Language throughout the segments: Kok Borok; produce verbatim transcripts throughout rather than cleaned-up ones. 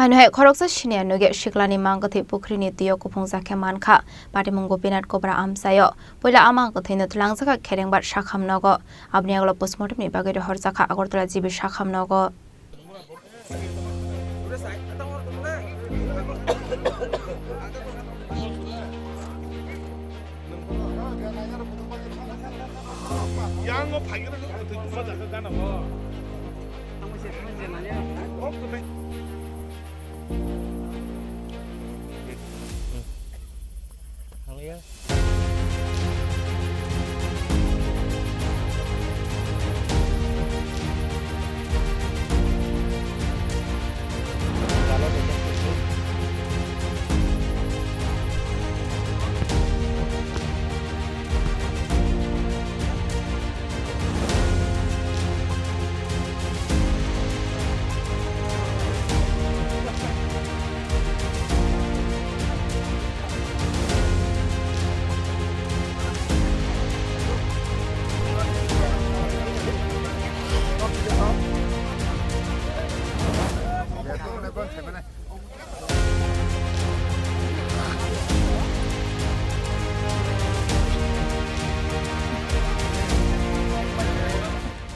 Ano hai khoroksa siniya nuge siklani mangkwthwi pukhrini twiyo kuphungjak khe mankha. Patimung Gopinath Kobra amchaio. Puila a mangkwthwino twlangjakha Kherengbar sakham nogo. Aboni agolo postmortemni bagwi rohorjakha Agartala G B sakham nogo.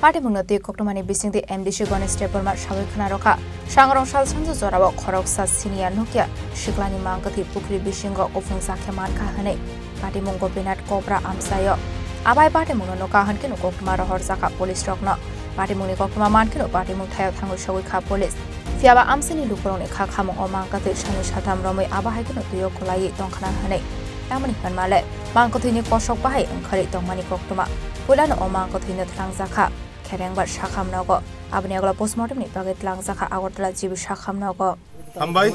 Patimungno twi koktwmani bisingtwi M D C Ganesh Debbarma sawi khna rwkha. Sangrong sal sanju jorao khoroksa siniya nukya siklani mangkwthwi pukhri bisingo kuphungjak khe mankha hwnwi patimung Gopinath Kobra amchaio. Abai patimungno nukha hwnkhe koktwma rohorjakha police rokno. Patimungni koktwma mankheno patimung thaio thangwi sogwi kha police. Phiyaba amchaini lukurokni kha khamung o mangkwthwi sani satham romwi abo hai kheno twio kwlaiwi tongkhna hwnwi. Tamoni hwnmale mangkwthwini kosok bahai wngkharwi tongmani koktwma. Puilano o mangkwthwino twlangjakha Kherengbar sakham nogo. Aboni agolo postmortemni bagwi twlangjakha Agartala G B sakham nogo. Hambai,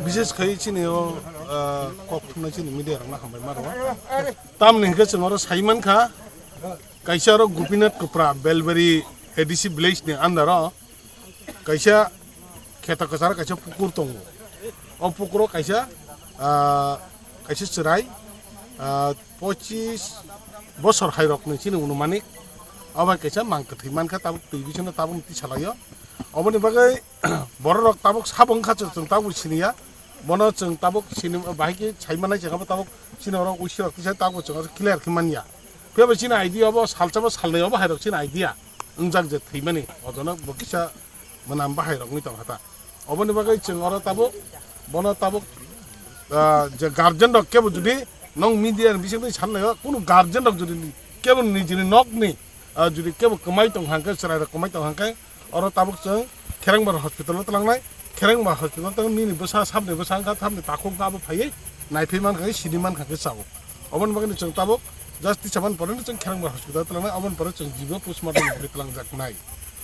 bishes khai chini o, ah, kok thumnai chini media rokno hambai ma rwo. Tamni hwnkhe chwng oro sai mankha, kaisa oro Gopinath Kopra, Belbari A D C village ni under o kaisa kheto kwcharo kaisa pukur tongo. O pukuro kaisa, ah, kaisa chwrai, ah, pochis bosor hai rokni chini unumanik. Obo kaisa mangkwthwi mankha, tabuk twi bisingo tabuk twi salaio. Oboni bagwi bororok tabuk sabo wngkha, chwng, chwng tabuk siniya. Bono chwng tabuk sini bahai khe sai manai, chwng abo tabuk chini oro uisi rok tisa tabuk chwng oro clear khe manya. Phiya bai chini idea obo salsa bo salnwi obo hai rok chini idea wngjak je thwimani ojono bo kisa mwnam bahai rok wngwi tongkha ta. Oboni bagwi chwng oro tabuk bono tabuk, ah, je guardian rok kebo jodi nong media ni bisingtwi sanlaio, kunu guardian rok jodi kebo nijini nokni, ah, jodi kebo kwmai tong hangkhe, chwrai rok kwmai tong hangkhe, oro tabuk chwng Kherengbar hospital o twlangnai. Kherengbar hospital tang nini bwsa, sabni bwsa wngkha, sabni takhuk wngkha, abo phaiwi naiphai mankha khe, sini mankha khe chao. Oboni bagwi chwng tabuk just tisa man pore chwng Kherengbar hospital o twlangnai, oboni pore chwng jibo postmortem ni bagwi twlangjaknai.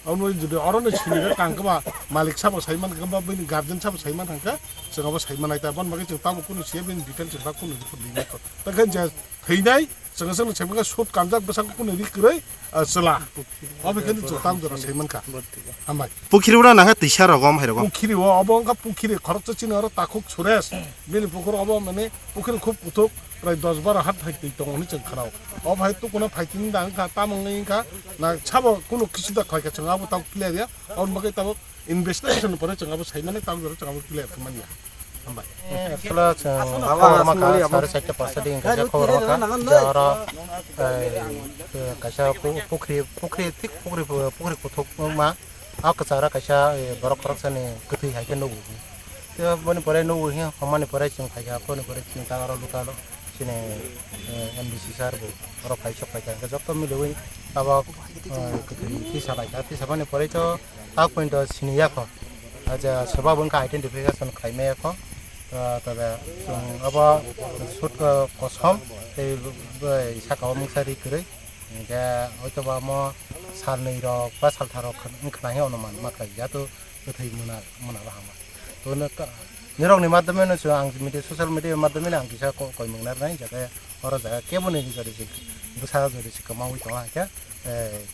Oboni bagwi jodi oro no sini khe tang khe ba malik sabo sai mankha ba bini guardian sabo sai mankha khe chwng abo sai manai ta. Oboni bagwi chwng tabuk kunu siya bini detail chwng tabuk kunu report rinai. Ta khe je thwinai Chwng chwng sai mankha sut kamjak bwsang kunu ri kwrwi, ah, chwla. Obo khe chwng tam jora sai mankha. Hambai. Pukhiri ura nangkha twisa rogom hai rogom. Pukhiri o obo wngkha pukhiri khoroksa chini oro takhuk Suresh. Bini pukhur obo mane pukhiri khub kuthuk prai dos baro hat hai twi tongo hwnwi chwng khanao. Obo hai tukuna phai tini da wngkha tamung wngkha na sabo kunu kisu da khlaikha chwng abo tabuk clear ya. Oboni bagwi tabuk investigation pore chwng abo sai mani, tabuk jora chwng abo clear khe manya. Hambai. Actually, chwng Abo khorokma kha asmali abo. Sare side pasa di kaisa khorokma kha. Jora, eh, kaisa pu-, pukhri, pukhri, thik pukhri, pukhri kuthuk ma. A kwchara kaisa, eh, borok khoroksani kwthwi hai khe nugo. Tei boni pore nugo hiya, hamani pore chwng phaikha, boni pore chwng ta aro luka lo. Chini, eh, M D C sir bo oro phai sok phai kha, hwnkhe joto miliwi tabok, eh, tisa lai kha, tisa bani pore to tak point o sini ya kho. Aja, soba bo wngkha identification khai maya kho. To, tobe, chwng abo sut, eh, kosom tei bai saka o mungsa ri kwrwi. Hwnkhe hoito ba mo sal nwi rok ba sal tha rok wng khna hi onuman ma khlai ya to kwthwi muna, muna bahama. To no ta, nirokni madhyame no chwng ang media, social media madhyame no ang kisa ko-, koimung narnai, jate oro jaga kebo ni jodi si bwsa jodi si kwmaui tongo hai khe, eh,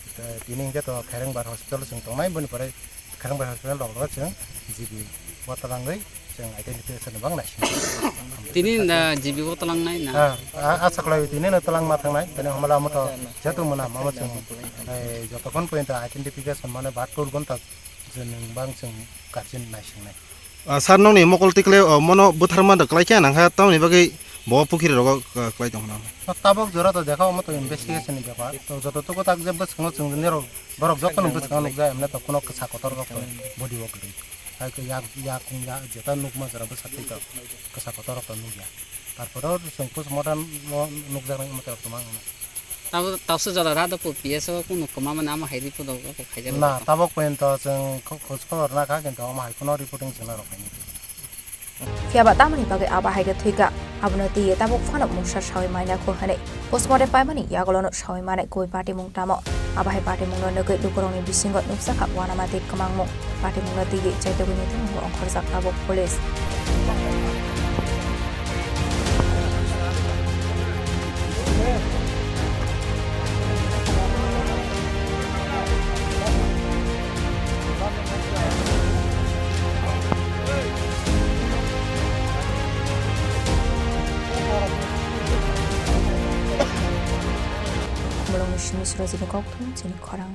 tini hwnkhe to Kherengbar hospital chwng tongnai, boni pore Kherengbar hospital rok rok chwng G B o twlangwi chwng identification bang nai. Tini da G B o twlangnai na? Ah, ah, asa khlai tini no twlang ma thangnai, tini hamala mo to jetu mona mama chwng, eh, jotokhon pointa identification mane bahatur ghonta Nwng bang chwng guardian naisingnai. Ah, sir, nokni mokol tikle, oh, mono bwtharma da kwlai khe nang kha, tamoni bagwi bo pukhiri rogo, ah, kwlai tong khna. Tabok jora to dekha omo to investigation ni bepar. To joto tuko tak je bwskango chwng nero borok joto no bwskango nukjak, emne to kuno kwsa kotor rok to body o kwrwi. Hai khe yak, yak, yak, jeta nukma jora bwsa twi to kwsa kotor rok to nukya. Tarpore chwng postmortem no nukjak nai omo to kwbang. Tabo, tausa jora rada po P S o kunu kwma mani amo hai report rok khaijak. Na, tabok poyonto chwng kho-, khoj khobor nakha, kintu omo hai kheno reporting chwngna rwkhaini. Phiya ba tamoni bagwi abo hai khe thwikha, abono twiwi tabok phano mungsa sawi maina kho hwnwi postmortem paimani yagulono sawi manai kubui patimung tamo. Abo hai patimungno nugwi lukurokni bisingo nukjakha uanama tei kwmangmung. Patimungno twiwi chaitugwini thumung ongkhorjak tabok police. Khumulwngni simi Surajini kokthum chini khorang.